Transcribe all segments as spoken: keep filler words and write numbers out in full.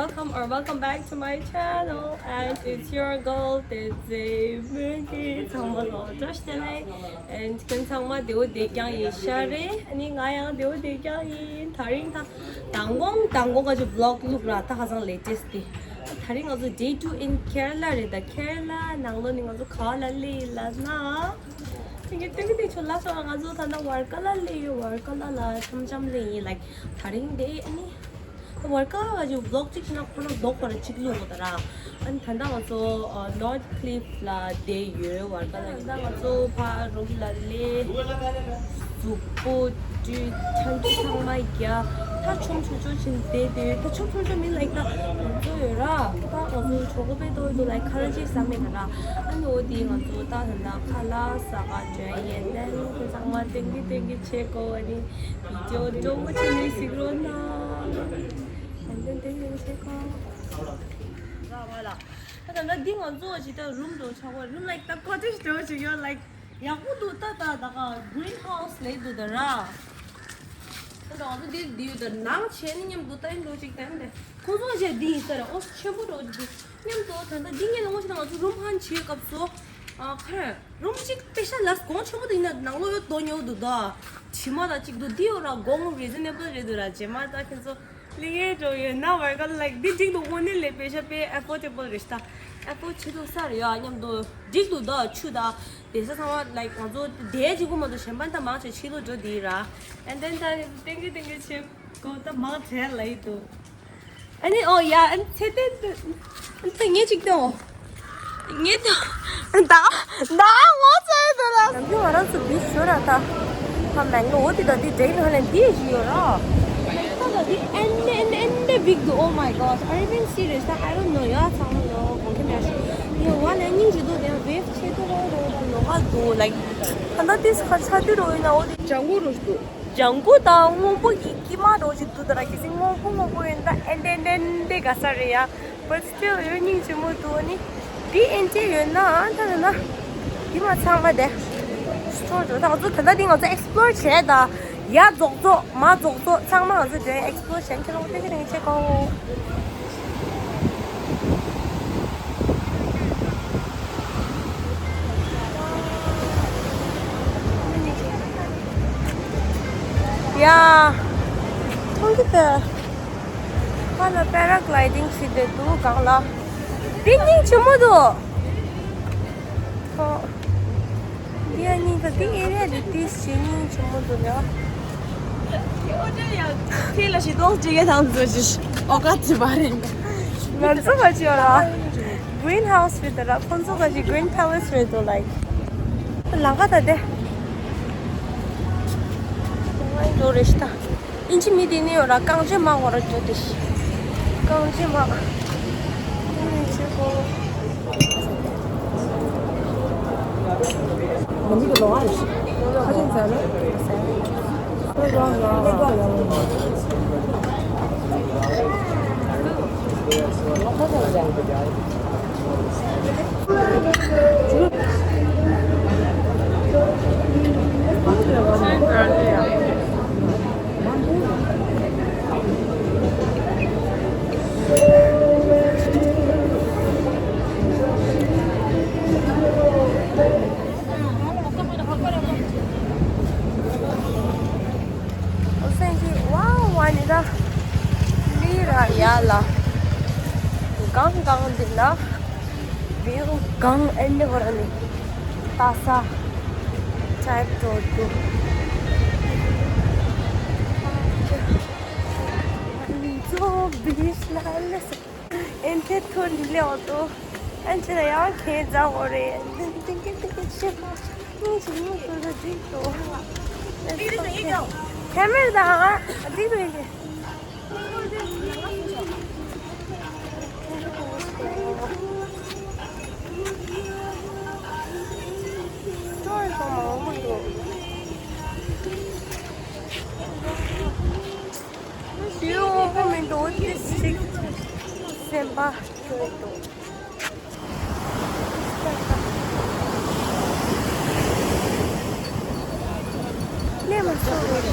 Welcome or welcome back to my channel, and it's your girl Tetsei Mugi. ཚང་མ་ལ་བཀྲ་ཤིས་བདེ་ལེགས། And ཁྱེད་ཚང་མ་བདེ་པོ་བདེ་རྐྱང་ཡིན་ཤག་རེད། ཨ་ནི་ང་ཡང་བདེ་པོ་བདེ་རྐྱང་ཡིན། དེ་རིང་ད་མདང་དགོང་མདང་དགོང་ག་ཅིག་vlog བླུགས་ར། ད་ཁ་སང་latest དེ། དེ་རིང་ང་ཚོ day two in Kerala རེད། ད་Kerala ནང་ལོགས་ནས་ང་ཚོ་ག་པར་སླེབས་ཡིན་ལབ་ན། དེ་གི་དེ་གི་དེ་ཆོ་ལ་སོང་། ང་ཚོ་ད་ལྟ་Varkala སླེབས་ཡོད། Varkala ལ་འཆམ་འཆམ་སླེབས་ཡིན། Like དེ་རིང་དེ་ཨ་ནི། Varkala ག་ཅིག་vlog གཅིག་བྱས་ན་ཁོ་ན་རྡོག་པ་ར་གཅིག་བླུགས་དགོས་ད་ར། ཨ་ནི་ད་ལྟ་ང་ཚོ་ཨ་North Cliff ལ་བསྡད་ཡོད། Varkala ལ། ད་ལྟ་ང་ཚོ་ཕར་room ལ་སླེབས། གཟུགས་པོ་བཀྲུས། ཆང་ཆུ་ཚང་མ་བརྒྱབ། ད་ཆོམ་ཆོམ་ཆོམ་བྱས་ནས་བསྡད་དེ། ད་ཆོམ་ཆོམ་ཆོམ་མིན་like ད་ང་ཚོ་ཡོད་ར། ད་ང་ཚོ་གྲོད་ཁོག་དཔེ་ལྟོགས་འདུག like ཁ་ལག་ཅིག་ཟ་མེད་ད་ར། ཨ་ནི་འོ་དེ་ང་ཚོ་ད་ད་ལྟ་ཁ་ལག་ཟ་ག་འགྲོ་ཡིན། ཨ་ནི་ཁོ་ཚང་མ་ཏན་ཏན་ཏན་ཏན་བྱེད་དགོས། ཨ་ནི། བི་ཌི་ཡོ་སྤྲོ་པོ་བྱས་ནས་གཟིགས་རོགས་གནང་། ཏན་ཏན་ཏན་ཏན་བྱེད་དགོས། ད་ད་ལྟ་འདི་ང་ཚོ་ཅིག་ད་room འགྲོ་ཆགས་པ། Room like ད་cottage འདྲ་བོ་ཞིག་ཡོད། Like ཡག་པོ་འདུག་ད་ད་ད་ག་greenhouse ལབ་འདུག་ད་ར། ད་ད་ང་ཚོ་འདི་འདི་ཡོད་ད། ནང་བྱས་ནས་མཉམ་དུ་ད་ཡིན་འགྲོ་ཅིག་ད་ཡིན་ད། ཁོང་ཚོ་ཅིག་འདི་ཡིན་ས་རེད། ཨོ་ཆེན་པོ་འགྲོ་ཅིག་འདུག་མཉམ་དུ་ད་ད་འདི་ངས་ལ་ངོ་ཤེས་ད། ང་ཚོ་room ཕར་ཕྱིན་སྐབས་སུ་ཨ་ཁ་ར། Room གཅིག་པེ་ཤ་ལ་གོང་ཆེན་པོ་དེ་ཡིན་ན་ནང་ལོགས་ཡོད་དོ་ཉོ་འདུག་ད། དྲི་མ་དང་གཅིག་འདུག་འདི་ཡོད་ར། གོང་reasonable རེད་འདུག་ར། རྗེས་མ་ད་ཁྱེད་ཚོ་ལིང་ཡེ་འགྲོ་ཡོད་ན་Varkala like འདི་འགྲིག་འདུག་དངོས་གནས་ལས་པེ་ཤ་དཔེ་affordable རེད་ཤག་ད། Afford བྱེད་ཐུབ་ས་རེད་ཡ། མཉམ་དུ་འགྲིག་འདུག་ད། ཆུ་ད་བསྡད་ས་ཚང་མ་like ང་ཚོ་བསྡད་གཅིག་པོ་མ་གཏོགས་གཞན་པ་ད་མང་ཆེ་ཕྱི་ལོགས་འགྲོ་དེ་ར། And then ད་ཏན་གི་ཏན་གི་བྱེད་དགོས་ད་མང་དྲགས་ལབ་ཡི་འདུག་ཨ་ནི་ཨོ་ཡ། ཨ་ནི་ཚེ་བརྟན་ད་ངས་ཅིག་ཏོ། ངས་ཏོ། ད་ད་ངོ་ཚ་ཡི་འདུག་ལ། ནམ་རྒྱུན་ང་རང་ཚོ་འདི་ཞོར་ར་ད། ཧ་མེང་ལོ་འོ་དེ་ད་འདི་འདྲེ་ལྷ་ལན་འདི་ཞིག་ཡོད་ར། ད་ད་འདི་ཨན་ནེ་ཨན་ནེ་ཨན་ནེ་big འདུག Oh my gosh, are you being serious? ད་I don't know ཡ། ཚང་མ་ཡོ་གོང་ཁེ་མེད་ཤི། ཡ་བ་ལན་སྙིང་རྗེ་འདུག་དེ་wave ཆེ་འདུག་རོ་རོ་ད་ལོ་ཧ་འདུག like ད་ད་འདི་ས་ཁ་ཆ་འདི་རོ་ཡིན་ན་འོ་དེ་ལྗང་གུ་རོ་ཞིག་འདུག་ལྗང་གུ་དང་སྔོན་པོ་གི་དཀྱིལ་མ་འདྲ་བོ་ཞིག་འདུག་ད་ར། གལ་སྲིད་སྔོན་པོ་སྔོན་པོ་ཡིན་ན་ཨེ་འདྲ་ཨེ་འདྲ་དགའ་ས་རེད་ཡ། But still ཡོད་སྙིང་རྗེ་མོ་འདུག་ཨ་ནི་འདི་ཨེ་འདྲ་ཡོད་ན་ད་ད་ན་འདི་མ་ཚང་མ་དེ་སྟོར་འགྲོ། ད་ང་ཚོ་ད་ལྟ་འདི་ང་ཚོ་explore བྱས་ད། ཡ་རྫོགས་རྫོགས་མ་རྫོགས་རྫོགས་ཚང་མ་ང་ཚོ་དེ་explore བྱས། ཁྱེད་རང་ཏན་ཏན་ཏན་བྱེད་གོ། ཡ། མཐོང་གི་ད། ཁ་ལ་paragliding བྱེད་བསྡད་འདུག་སྒང་ལ། འདི་སྙིང་རྗེ་མོ་འདུག་ཁོ། འདི་ཡ་སྙིང་ད་འདི་ཨེ་རི་ཡ་འདི་ཏིས་ཞེ་སྙིང་རྗེ་མོ་འདུག་ཡ། ཁྱེད་ལ་ཞིག་ཏོག་ཅིག་ཡ་ཐང་འཛོལ་ཞིག་ཨོ་ཀ་ཙི་བ་རེད། ང་ཚོ་ག་ཅི་ཡོད་ལ། Greenhouse རེད་ད་ར། ཁོང་ཚོ་ག་ཅི་Green Palace རེད་འདུག like ལང་ཀ་ད་དེ། ང་འགྲོ་རེ་ཤི་ད། ཨིན་ཇི་མི་དེ་ནི་ཡོད་ར། རྐང་རྗེས་མ་འོ་ར་འགྲོ་དེ་ཤི། རྐང་རྗེས་མ། ཨིན་ཇི་གོ། སེང་གེ་ཝའོ་ཝ་ནི་ད་ལི་ར་ཡ་ལ། གང་གང་འདི་ལ་བིའུ་གང་ཨེ་འདི་བར་ནི་ཏ་ས་ཅའི་པྲོ་དུ། ཚོ་བིས་ལ་ལེ་སི། ཨེ་འདི་ཐོ་འདི་ལེ་འོ་ཏོ། ཨན་ཅི་ལ་ཡང་ཁེ་ཛ་འོ་རེ། ཏིང་ཏིང་ཏིང་ཏིང་ཤི། ཉིན་ཅིག་ཉིན་ཅིག་ལ་འགྲིག་ཏོ། ཁེ་མེར་ད་ཨ་འགྲིག་ཏོ་ཡིན་ཏེ། ཅོ་ཡི་ཁོ་མ་འོ་མ་འདུག་ཡོ་ཧོ་མི་འདུག་ཏི་ཞིག་སེམས་པ་ཁྱོད་འདུག་ལས་མ་སོང་།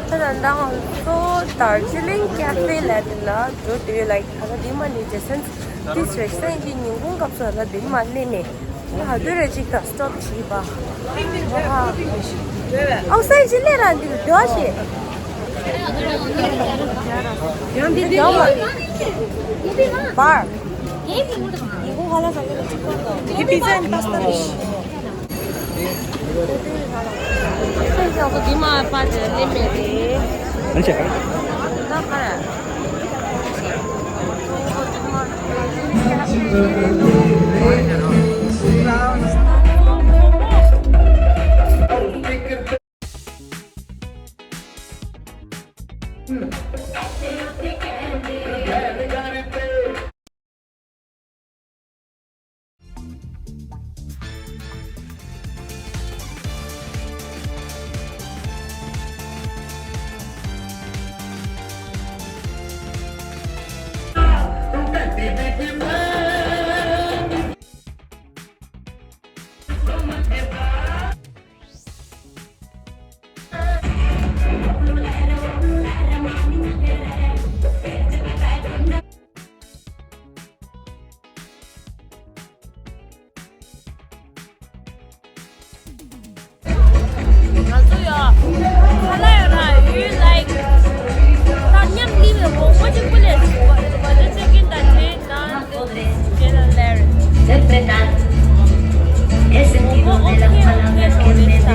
ད་ལྟ་ང་ཚོ་Darjeeling Cafe ལབ་དེ་ལ་འགྲོ་དུས་like ད་ལྟ་འདི་མ་ནི་ཇེ་སན་ཏིས་རེ་སན་གྱི་ཉིན་གུང་སྐབས་སུ་ད་ལྟ་འདི་མ་སླེབས་ནས་ད་ཧ་དུ་རེ་ཅིག་ད་སི་ཊོབ་བྱས་པ། ཨའུ་སའིཌ་ཅིག་སླེབས་ར་འདི་འདྲ་ཞིག་ཡང་འདི་འདྲ་བ་བར། ཉིན་གུང་ཁ་ལག་ཟ་གི་ཡོད་ཅིག་པོ་འདུག་འདི་པི་ཛ་ཨེན་ཌི་པཱ་སི་ཏ་རེད། སེམས་ཤོག་གི་མ་པ་དེ་ལེན་མེད་དེ། ཨ་ནི་ཆེ་ག་རེ། ད་ག་རེ། ང་ཚོ་ཡ། ཁ་ལག་ཡོད་ན་ཡོད་ལའིག་ད་མཉམ་ལི་བའི་འོ་མ་གཅིག་པུ་ལས་བ་ཇ་ཆེ་གིན་ད་ཆེ་ན་དེ་ལས་ལེར། འོ་མ་ཨོ་ཁེ་ཨོ་ཁེ་ནོ་རེད་ད། ཁ་ལག་དེ་མ་གཅིག་པུ་ལས།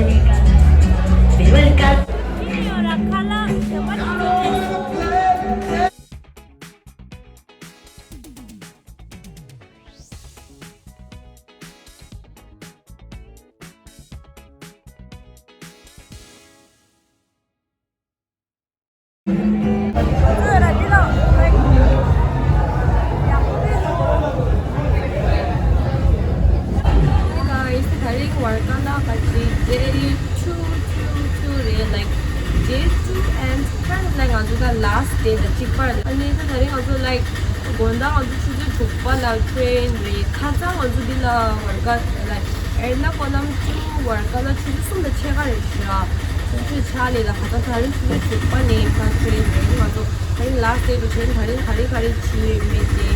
Guys, ད་རིང་ཝར་ཀ་ལ་ག་ཅི་day two two two རེད། like day two and kind of like ང་ཚོ་ད་last day ད་གཅིག་པར། ཨ་ནི་ད་ད་རིང་ང་ཚོ་like དགོང་དག་ང་ཚོ་ཆུ་ཚོད་དྲུག་པ་ལ་ཊེན་རེད། ཁ་སང་ང་ཚོ་འདི་ལ་ཝར་ཀ་ལ་ཨེར་ན་ཀོ་ལམ་ཊུ་ཝར་ཀ་ལ་ཆུ་ཚོད་གསུམ་དང་ཕྱེད་ཀ་རེད་ཤག་ཆུ་ཚོད་ཆ་ལས་ལ་ཁ་སང་ད་རིང་ཆུ་ཚོད་དྲུག་པ་ནས་ཕར་ཊེན་རེད། ང་ཚོ་ད་རིང་last day དུ་ཊེན་ད་རིང་ག་རེ་ག་རེ་བྱེད་ཡོད་མེད་དེ་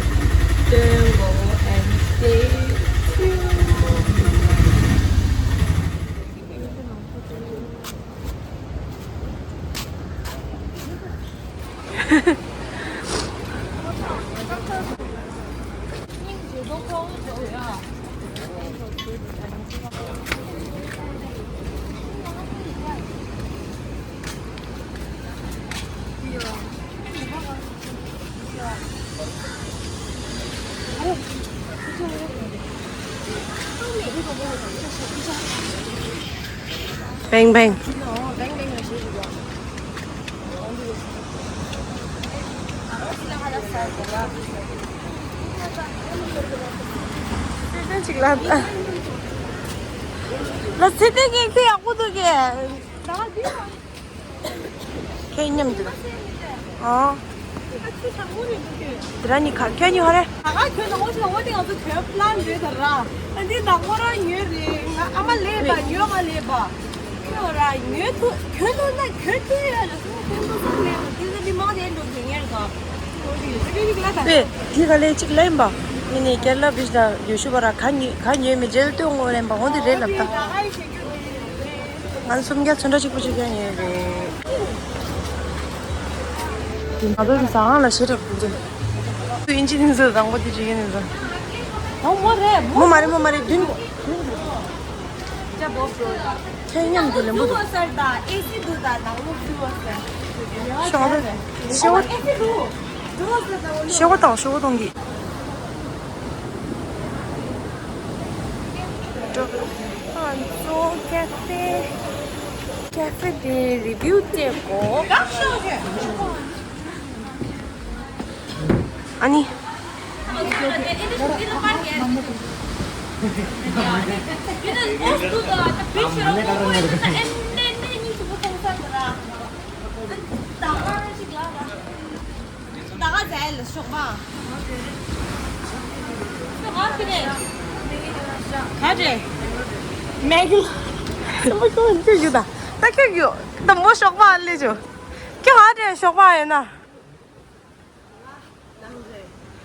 སྟོན་དགོས། and stay tuned. བེང་བེང་། ཚེ་བརྟན་ཅིག་ལ། ལ་ཚེ་བརྟན་གྱིས་ཚེ་ཡག་པོ་འདུག་གས། ཁྱེད་མཉམ་དུ། ཨོ། དེ་ར་ནི་ཁ་ཁྱེད་ནི་ཧ་རེ། ད་ག་ཁྱོད་ནང་ངོ་ཞིག་ལ་འོ་དེ་ང་ཚོ་ཁྱོད་པི་ལན་རེད་ད་ར། ཨ་འདི་ནང་ངོ་རང་ཉོས་རེད། ང་ཨ་མ་ལས་པ་ཉོ་ང་ལས་པ། ཁྱོད་ར་ཉོས་ཐུ་ཁྱོད་ལོ་ན་ཁྱོད་ཐུ་ཡ་ལ་སོང་ཁྱོད་ལོ་སོང་ལས་པ་དེ་ལ་མི་མང་དེ་འགྲོ་དེ་ཉེར་ག་ཨེ། དེ་ག་ལས་གཅིག་ལེན་པ། ཨེ་ནས་ཀེ་ར་ལ་བིཆ་དང་ཡོ་ཤུ་བ་ར་ག་ཉོས་ག་ཉོས་མི་རྗེས་ལ་ལྟོས་ངོ་ལེན་པ་འོ་དེ་རེད་ལབ་ད། ང་ཚོ་སུམ་བརྒྱ་ཚོན་ཁྲ་གཅིག་པོ་གཅིག་རྐྱང་ཡོད་རེད། ང་ཚོ་ཟ་ཁང་ལ་ཞེ་དྲག་འདུག་ཨིན་ཇི་ནི་ཚོ་དང་པོ་དེ་བྱེད་ཀྱི་ནི་ཚོ། ཨོ་མོ་རེད་མོ། མོ་མ་རེད་མོ་མ་རེད་བདུན། ཁྱེད་མཉམ་དུ་ལེན་པོ་འདུག་ཤོག་རེད། ཤེ་བོ། ཤེ་བོ་དང་ཤེ་བོ་གཏོང་གི། ཨ་ཚོ་ཀེ་ཧྥེ། ཀེ་ཧྥེ་དེ་རི་བིའུ་བལྟས་གོ། ཨ་ནི། ད་ག་ཟེར་ལ་ཤོག་མ། ཤོག་ག་ཁྱེར་རེད། ག་རེད། མེག་ལ། སེམས་པ་ཀུན་ཅི་ཞུ་ད། ད་ཁྱེར་ཡོད། ད་མོ་ཤོག་མ་ལས་ཅོ། ཞོགས་པ་ཡིན་ན།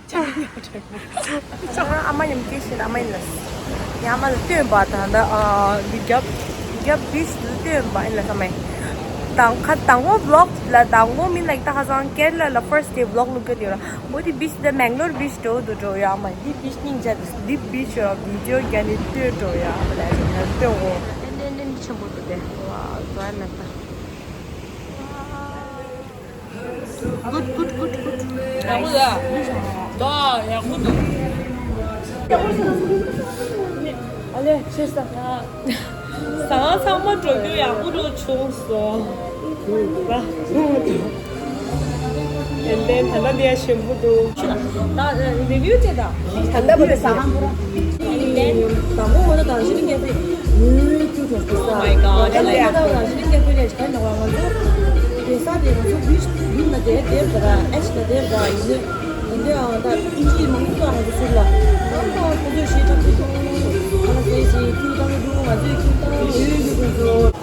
ཅག་ཨ་མ་མཉམ་སྐད་བཤད། ཨ་མ་ཡིན་ལ། ཡ་མ་ལ་སྟོན་པ་དང་ད་ཨ་འདི་རྒྱབ་རྒྱབ་བིཆ་དུ་སྟོན་པ་ཡིན་ལ་བསམ་མེད། དང་ཁ་དང་པོ་བི་ལོག་ལ་དང་པོ་མིན་ལ་ད་ཁ་སང་ཀེར་ལ་ལ་ཕར་སི་ཌེ་བི་ལོག་ལུག་གི་དེ་ར་མོ་དེ་བིཆ་དེ་མེང་ལོར་བིཆ་འགྲོ་དུ་འགྲོ་ཡ་མ་འདི་བིཆ་སྙིང་རྗེ་འདི་བིཆ་ར་བི་ཌི་ཡོ་རྒྱ་ནི་སྟོན་འགྲོ་ཡ་མ་ལ་སྟོན་འོ། ཏན་ཏན་ཏན་ཆེན་པོ་དུ་དེ་བ་བ་མེད་ད། Good, good, good, good. ཡག་པོ་འདུག་ཡག་པོ་འདུག་ཨ་ལེ་ཆེ་ས། ཟ་ཁང་ཚང་མ་འགྲོ་རྒྱུ་ཡག་པོ་འགྲོ་བྱུང་སོང་། ཏན་ཏན་ད་ལྟ་འདི་ཡ་ཞིམ་པོ་འདུག་ད་རི་བིའུ་བྱེད་ད། ད་ལྟ་བར་དུ་ཟ་ཁང་པུ་ར། དང་པོ་ང་ཚོ་དང་ཞི་ལིང་ཀེ་ཧྥེ། ཡུལ་ཚུར་ཐོན་ཏེ་ས། Oh my god. ད་ལྟ་ང་ཚོ་དང་ཞི་ལིང་ཀེ་ཧྥེ་ལས་ཀ་ནང་ང་ཚོ་དེ་ས་དེ་ང་ཚོ་བིཆ་ཡུལ་ན་དེ་དེབ་ད་ར་ཨེ་ཆི་ན་དེབ་ད་ཡིན་ནི་ཡིན་དེ་ཨང་ད་ཨིན་ཇི་མང་པོ་ང་ཚོ་ཚུར་ལ་ཨང་ད་ཁོ་ཚོས་ཞེ་དྲག་ཚུར་ཐོན་ཨང་ད་ཟེར་ཞེས་ཁྱིམ་ཏང་གི་འདུག་ང་ཚོས་ཁྱིམ་ཏང་ཡུལ་གྱི་ཁོ་ཚོ།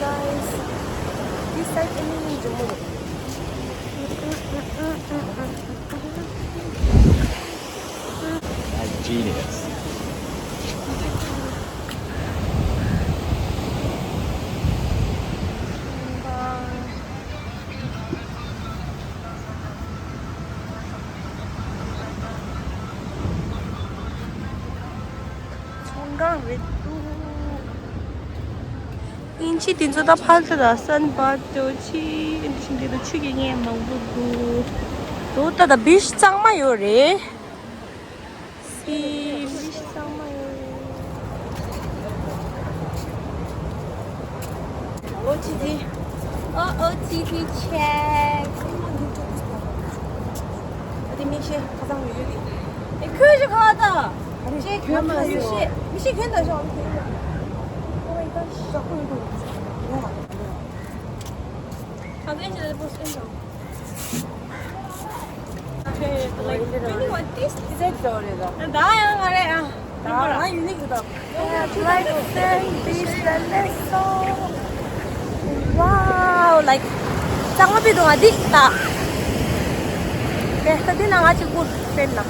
Guys, this side any Genius. ཚོང་ཁང་རེད་འདུག་ཨིན་ཇི་དེ་ཚོ་ད་ཕར་ཚུར་ལ་སན་བར་དུ་ཕྱི་ཨིན་ཇི་དེ་ཚོ་ཆུ་གི་ངད་མང་པོ་འདུག་དོ་ད་ད་བིཆ་གཙང་མ་ཡོད་རེད། སི་བིཆ་གཙང་མ་ཡོད་རེད། ཨོ་ཅི་ཅི། ཨོ་ཨོ་ཅི་ཅི་ཆེག་ཨ་དེ་མི་ཤེས་ཁ་སང་ཡོད་ཡོད་དེ། ཨེ་ཁོས་ཞིག་ཁ་ད། ཨ་རེ་ཅེ་ཁོས་མ་ཁོས་ཤེས། ཤེས་མི་ཤེས་ཁོས་ད་ཤོག་ཨ་ཁོས་ཡོད། ཨོ་མའི་གོད། ཤོག་ཁོས་ཡོད་དོ། ཡོང་བ། ཁ་སང་ཅི་ལ་པོ་སྟོན་དང་། Like, twenty-one, this is it. ཟེར་འགྲོ་རེད་ད། ད་ཡང་ང་རེད་ཨ། ད་ང་ཡུ་ནིག་ད། Black sand beach ལ་སླེབས་སོང་། Wow, like གཙང་མ་པི་དུང་ང་འདི་ད། དེ་ད་འདི་ན་ང་གཅིག་པུ་ཕེབས་ན།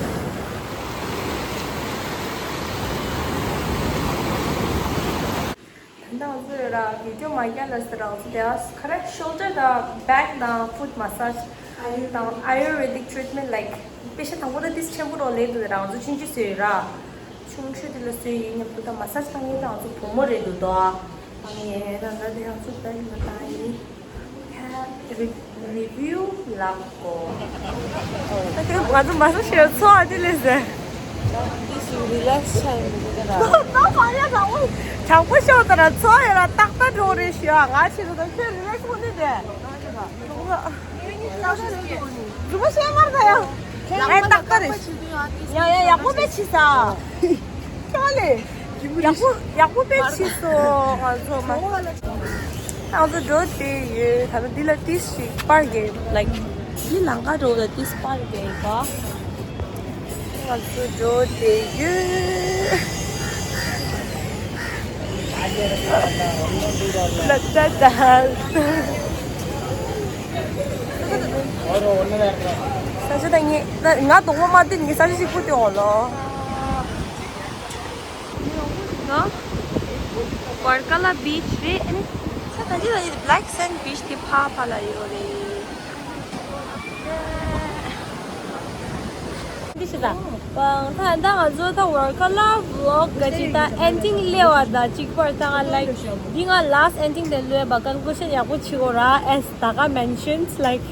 ད་ང་ཚོས་ར་བི་ཌི་ཡོ་མ་རྒྱག་ལ་ཟེར་རང་ཚོ་དེ་ཁ་ར་ཤོལ་ཌར་དང་བེག་དང་ཕུཊ་མ་སཱཇ་དང་Ayurvedic treatment, like དཔེ་ཆ་དང་པོ་ད་ཏིས་ཆེན་པོ་རོ་ལེ་འདུག་རང་ཚོ་ཆུང་ཆུང་ཚོས་ར་ཆུང་ཆུང་དེ་ལ་བཟོས་ཡིན་སྙམ་དུ་ད་མ་སཱཇ་བཏང་ཡིན་རང་ཚོ་བུ་མོ་རེད་འདུག་དོ། ཨ་ནི་ད་ད་དེ་རང་ཚོ་བེག་ལ་བཏང་ཡིན། ཁ་རི་རི་བིའུ་ལབ་གོ། ད་དེ་ང་ཚོ་མ་སཱཇ་བྱས་ཚོ་ཨ་དེ་ལས་ཟེར། This is relax time. ད་མ་ཡ་ད་འོ། དྲང་པོ་ཤོད་ད་ར་ཚོ་ཡ་ར་ཏག་ཏག་འགྲོ་རེད་ཞུ་ཨ། ང་ཆེ་ད་ཁྱོད་རི་ལེགས་ངོ་ནི་དེ། རུ་མ་ཤེས་མར་ད་ཡ། ང་ཡ་ཏག་ཏག་རེད། ཡ་ཡ་ཡག་པོ་དཔེ་ཕྱི་ས། ཁྱོད་ལེ། ཡག་པོ་ཡག་པོ་དཔེ་ཕྱི་སོ་ང་ཚོ་མ། ང་ཚོ་འགྲོ་དེ་ཡོད། ད་ལྟ་འདི་ལ་ཏིས་ཞིག་པར་རྒྱག་ལའིག་འདི་ལམ་ཁ་འགྲོ་ལ་ཏིས་པར་རྒྱག་ག་ང་ཚོ་འགྲོ་དེ་ཡོད། ལ་ད་ད། ས་ཆ་ད་ངས་ང་དོག་པོ་མ་བསྟན་ངས་ས་ཆ་ཞིག་བུ་དེ་འོང་ལོ། ང་ཝར་ཀ་ལ་བིཆ་རེད། ཨ་ནི་ས་ད་ཅི་ལ་ཡིན་བི་ལེག་སན་བིཆ་དེ་ཕ་ཕ་ལ་ཡོད་རེད། འདི་ཤི་ད། ད་ད་ང་ཚོ་ད་ཝར་ཀ་ལ་ཝི་ལོག་ག་ཅི་ད་ཨེན་ཌིང་སླེབས་པ་ད་གཅིག་པར་ད་ང་ལའིག་འདི་ང་ལཱ་སི་ཊི་ཨེན་ཌིང་དེ་ལོས་པ་ཀོན་ཀུ་ལུ་ཤན་ཡག་པོ་བྱེད་དགོས་ར། ཨེས་ད་ག་མེན་ཤན་ལའིག་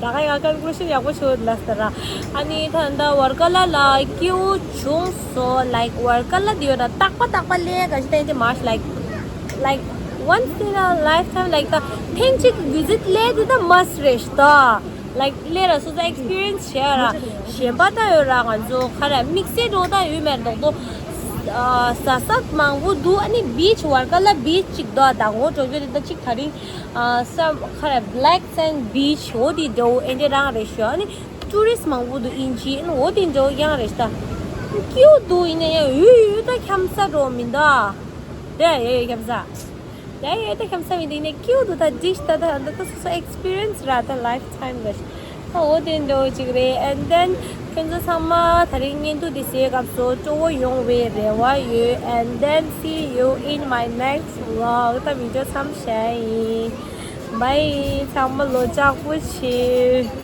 ད་ག་ཡང་ཀོན་ཀུ་ལུ་ཤན་ཡག་པོ་ཤོད་ལ་ཟེར་ར། ཨ་ནི་ད་ད་ཝར་ཀ་ལ་ལ་སྐྱིད་པོ་བྱུང་སོང་། ལའིག་ཝར་ཀ་ལ་དེ་ཡོད་ན་རྟག་པ་རྟག་པ་ལས་ཀ་ཞིག་ཏན་ཏན་མ་ཤི་ལའིག་ལའིག་once in a lifetime ལའིག་ད་ཐེངས་གཅིག་བི་ཛིཊ་ལས་དེ་ད་མ་སི་རེད་ཤི་ད། ལའིག་ལས་ར་སོ་སོ་ཨེག་སི་པི་རི་ཡན་སི་བྱས་ར་གཞན་པ་ད་ཡོད་ར། ང་ཚོ་ཁ་ར་དམིགས་བསལ་འགྲོ་ད་ཡོད་མེད་རྡོག་རྡོག་ཟ་ས་མང་པོ་འདུག་ཨ་ནི་བིཆ་ཝར་ཀ་ལ་བིཆ་གཅིག་འདུག་ད་ངོ་སྤྲོད་རྒྱུ་དེ་ད་གཅིག་ད་རིང་ཨ་སམ་ཁ་ར་བི་ལེག་སན་བིཆ་འོ་དེ་འདྲ་བོ་ཨེ་འདྲ་རང་རེད་ཤག་ཨ་ནི་ཊུ་རི་སི་མང་པོ་འདུག་ཨིན་ཇི་ཨ་ནི་འོ་དེ་འདྲ་བོ་ཡང་རེད་ཤག་ད་ཀིའུ་འདུག་ཡིན་ན་ཡང་ཡུལ་ཡུལ་ད་འཁྱམ་ས་འགྲོ་མི་འདུག་དེ་ཡ་ཡ་འཁྱམ་ས། ཡ་ཡ་ད་ཁམས་སང་བི་འདི་ནས་ཀིའུ་དུ་ད་ཌིཤ་ད་ད་ད་ད་སོ་སོ་ཨེགས་པི་རི་ཡན་སི་ར་ད་ལའིཕ་ཊའིམ་ར་ད་འོ་དེ་འདྲ་ཅིག་རེད། And then ཁྱོད་ཚོ་ཚང་མ་ད་རིང་བརྙན་ཐུང་འདི་གཟིགས་སྐབས་སུ་སྤྲོ་བོ་ཡོང་བའི་རེ་བ་ཡོད། And then see you in my next vlog. ད་བི་ཌི་ཡོ་མཚམས་བཞག་ཡིན། བྷའི། ཚང་མ་ལོ་ལྕགས་པོ་བྱེད།